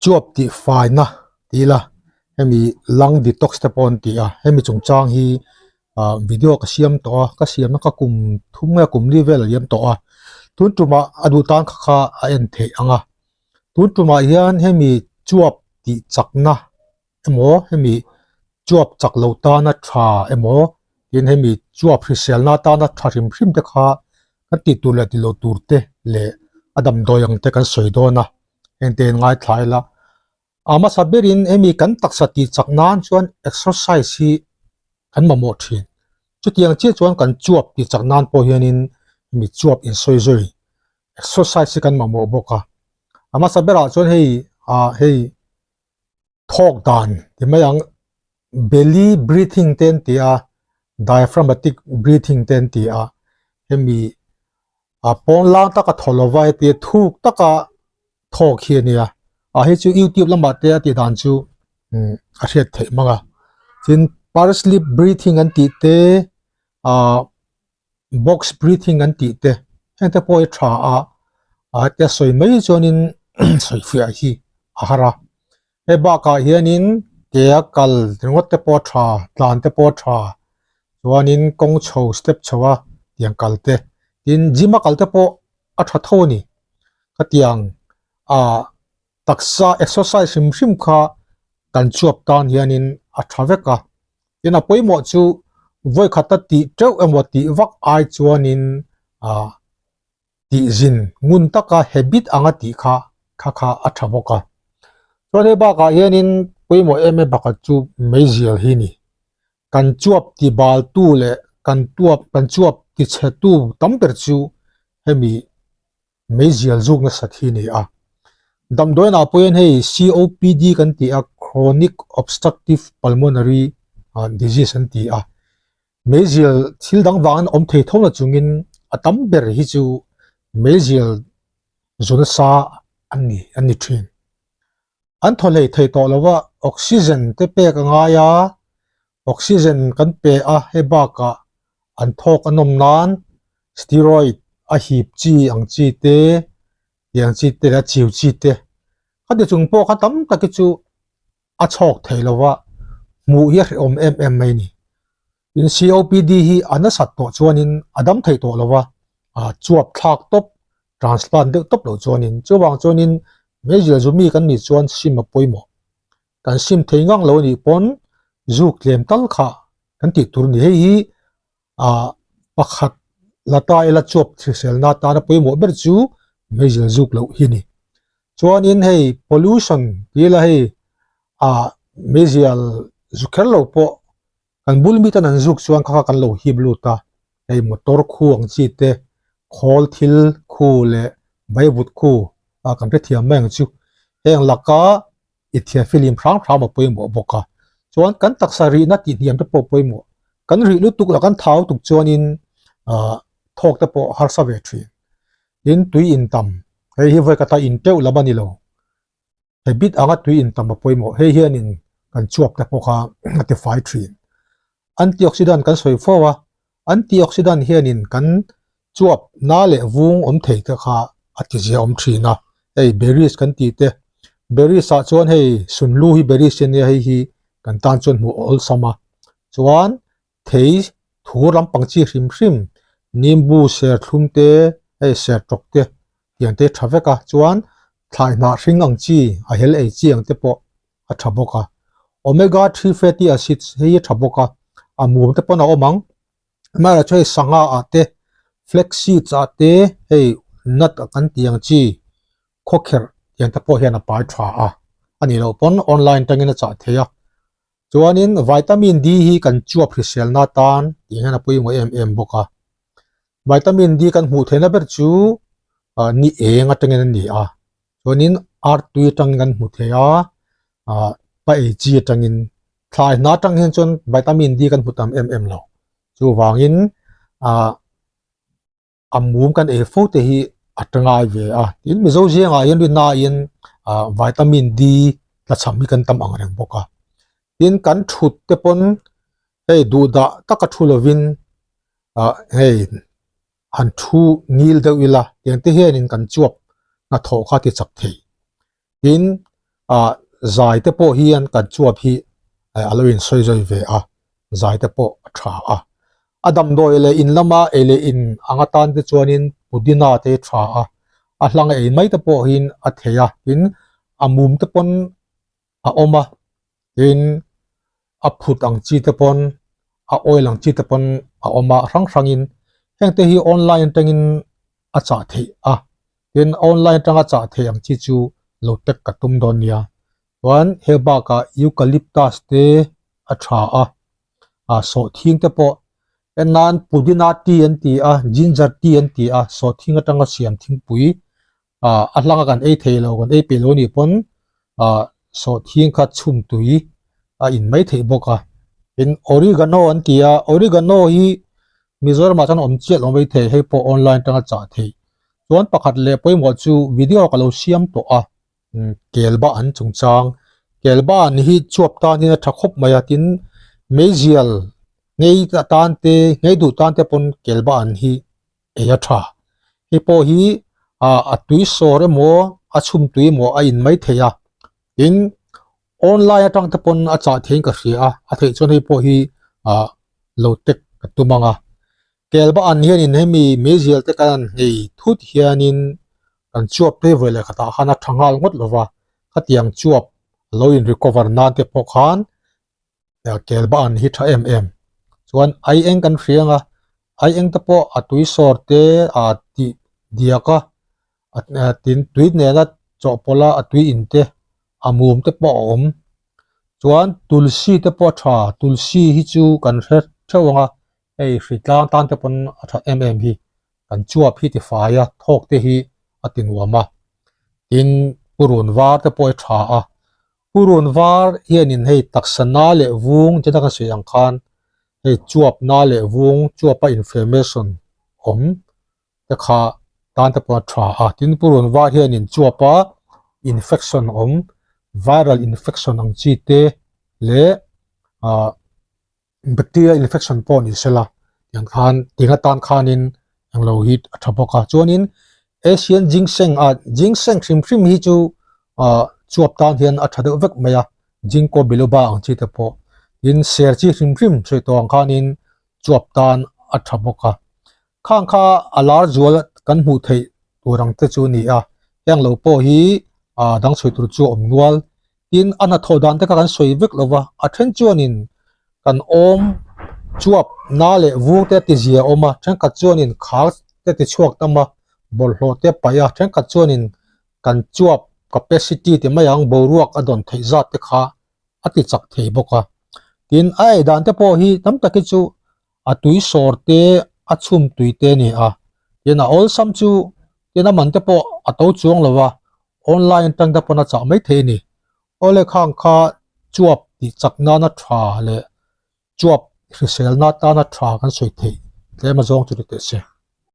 Chuap tih faina ti ila hemi lung detox te pawh an ti a hemi chungchang hi ah video ka siam tawh a ka siamna ka kum thum nge kum li vel a liam tawh a tun tumah a duh tan kha kha a en theih ang a tun tumah hian hemi chuap tih chakna emaw hemi chuap chak lo tana tha emaw tin hemi chuap hriselna atana tha hrim hrim te kha kan tih tur leh tih loh tur te leh a damdawi ang te kan sawi dawn a heng te in ngaithla ila a hmasa berin hemi kan taksa tih chak nan chuan exercise hi kan mamawh thin chutiang chiah chuan kan chuap tih chak nan pawh hianin hemi chuap insawi zui exercise hi kan mamawh bawk a a hmasa berah chuan hei ah hei. Thawk dan ti mai ang, belly breathing te an ti a, diaphragmatic breathing te an ti a, hemi a pawn lang taka thaw lova hetia thuk taka thawk hi a nia, a hei chu youtube lamah te a tih dan chu a hriat theih mang a, tin parslip breathing an tih te ah box breathing an tih te heng te pawh hi tha a a hetia sawi mai chuanin sawifiah hi a har a hei bakah hianin ke a kal ringawt te pawh a tha tlan te pawh a tha chuanin kawng chho step chho a tiang kal te tin gym a kal te pawh a tha tho a ni khatiang ah taksa exercise hrim hrim kha kan chuap tan hianin a tha vek a tin a pawimawh chu vawi khata tih teuh emaw tih vak ai chuanin ah tih zin ngun taka habit anga tih kha kha kha a tha bawk a chuan hei bakah hianin pawimawh em em pakhat chu meizial hi a ni kan chuap ti bal tu leh kan tuap kan chuap ti chhe tu tam ber chu hemi. Meizial zuk nasat hi a ni a. Damdawiinah pawh hian hei COPD kan ti a, Chronic Obstructive Pulmonary Disease an ti a. Meizial thil dang vangin awm thei tho na chungin a tam ber hi chu meizial zu nasa an ni an ni thin. An thaw hlei thei tawh lo a, oxygen te pek a ngai a, oxygen kan pe a hei bakah an thawk a nawm nan steroid a hip chi ang chi te tiang chi te leh a chiu chi te khati chung pawh kha tam tak hi chu a chhawk thei lo va hmuh hi a hrehawm em em mai a ni. Tin COPD hi a nasat tawh chuanin a dam thei tawh lo va, ah chuap thlak tawp transplant deuh tawp loh chuanin chuvang chuanin meizial zu mi kan nih chuan sim a pawimawh. Kan sim thei ngang lo anih pawn zuk tlem tal kha kan tih tur a ni. Hei hi ah pakhat la ta ila chuap hriselna atana pawimawh ber chu meizial zuk loh hi a ni. Chuanin hei pollution tih ila hei ah meizial zu kher lo pawh Kan bul mi tan an zuk chuan kha kha kan lo hip lut a, hei motor khu ang chi te, khawl thil khu leh vaivut khu ah kan hrethiam mai ang chu. Heng laka i thiam filim hrang hram a pawimawh bawk a, chuan kan taksa rihna tih hniam te pawh pawimawh. Kan rih lutuk lah kan thau tuk chuanin ah thawk te pawh harsa ve thin. Tin tui in tam, hei hi vawi kata in teuh lam a ni lo. Habit anga tui in tam a pawimawh. Hei hianin kan chuap te pawh kha a tifai thin. Antioxidant kan sawi fo a, antioxidant hianin kan chuap na leh vung awm thei te kha a ti zia awm thin a. Hei berries kan tih te, berries ah chuan hei sunlu hi berries a nia hei hi kan tan chuan hmuh a awlsam a. Chuan thei thur lampang chi hrim hrim nimbu serthlum te hei sertawk te tiang te tha vek a chuan thlai hnah hring ang chi a hel ei chi ang te pawh a tha bawk a omega 3 fatty acids hei hi a tha bawk a a mum te pawn a awm ang amaherawhchu hei sangha ah te flax seeds ah te hei nut kan tih ang chi khawkherh tiang te pawh hian a pai tha a a nih loh pawn online tangin a chah thei a. Chuanin vitamin D hi kan chuap hriselna atan tih hian a pawimawh em em bawk a. Vitamin D kan hmuh theihna ber chu ah ni eng atangin a ni a. Chuanin artui atangin kan hmu thei a, ah pa ei chi atangin thlai hna atang hian chuan vitamin D kan hmu tam em em lo. Chuvangin ah. a mum kan ei fo te hi a tangai ve a tin mizo zingah hian rinaiin ah vitamin D tlachham hi kan tam ang reng bawk a tin kan thut te pawn hei duh dah taka thu lovin ah hei han thu ngil deuh ila tiang te hianin kan chuap hnathawh kha ti chak thei tin. Ah zai te pawh hian kan chuap hi a lo in sawi zui ve a, zai te pawh a tha a. A damdawi leh in lama ei leh in ang atan te chuanin pudina te tha a, a hlang ei mai te pawhin a thei a, tin a mum te pawn a awm a, tin a phut ang chi te pawn a oil ang chi te pawn a awm a hrang hrangin heng te hi online atangin a chah theih a tin online atanga chah theih ang chi chu lo tek ka tum dawn nia chuan he bakah eucalyptus te a tha a ah sawhthing te pawh en nan pudina tea an ti a ginger tea an ti a sawhthing atanga siam thingpui ah a hlanga kan ei thei lo kan ei peih lo anih pawn ah sawhthing kha chhum tui a in mai theih bawk a tin oregano an ti a oregano hi Mizoram ah chuan awm chiah lo mai thei hei pawh online atanga chah theih chuan pakhat leh pawimawh chu video ka lo siam tawh a kelba an chungchang kelba an hi chuap tan hian a tha khawp mai a tin meizial ngei tan te ngei duh tan te pawn kelba an hi ei a tha. Hei pawh hi ah a tui sawr emaw a chhum tui emaw a in mai thei a, tin online atang te pawn a chah theiin ka hria a, a theih chuan hei pawh hi ah lo tek ka tum ang a. Kelba an hianin hemi meizial te kan han nghei thut hianin kan chuap te vawi leh khatah khan a tha nghal ngawt lo va, khatiang chuap lo in recover nan te pawh khan kelba an hi tha em em chuan ai eng kan hria ang a ai eng te pawh a tui sawr te ah tih diak a tin tui nena chawhpawlh a a tui in te a mum te pawh a awm chuan tulsi te pawh a tha tulsi hi chu kan hre theuh ang a hei hritlang tan te pawn a tha em em hi kan chuap hi tifai a thawk te hi a ti nuam a tin purun var te pawh hi tha a. Purun var hianin hei taksa na leh vung che taka sawi ang khan hei chuap na leh vung chuapa inflammation awm te kha tan te pawh a tha a tin purun var hianin chuapa infection awm viral infection ang chi te leh ah bacteria infection pawh ni sela tiang khan tiang atan khanin englo hi a tha bawk a chuanin asian ginseng ah ginseng hrim hrim hi chu ah chuap tan hian a tha deuh vek mai a ginkgo biloba ang chi te pawh tin ser chi hrim hrim sawi tawh ang khanin chuap tan a tha bawk a khang kha a lar zual kan hmuh theih tur ang te chu a ni a heng lo pawh hi ah dang chhui tur chu a awm nual tin a hnathawh dan te kha kan sawi vek lo va a then chuanin kan awm chuap na leh vur te ti zia a awm a thenkhat chuanin khar te ti chhuak tam a bawlhhlawh te paih a thenkhat chuanin kan chuap capacity ti mai ang boruak a dawn theih zat te kha a ti chak thei bawk a tin a ei dan te pawh hi tam tak hi chu a tui sawr te a chhum tui te a ni a tin a awlsam chu tin a man te pawh a to chuang lo a online atang te pawn a chah mai thei a ni awle khang kha chuap tih chak nana tha leh chuap hrisel na tana tha kan sawi theih tlem a zawng chu ni teh se.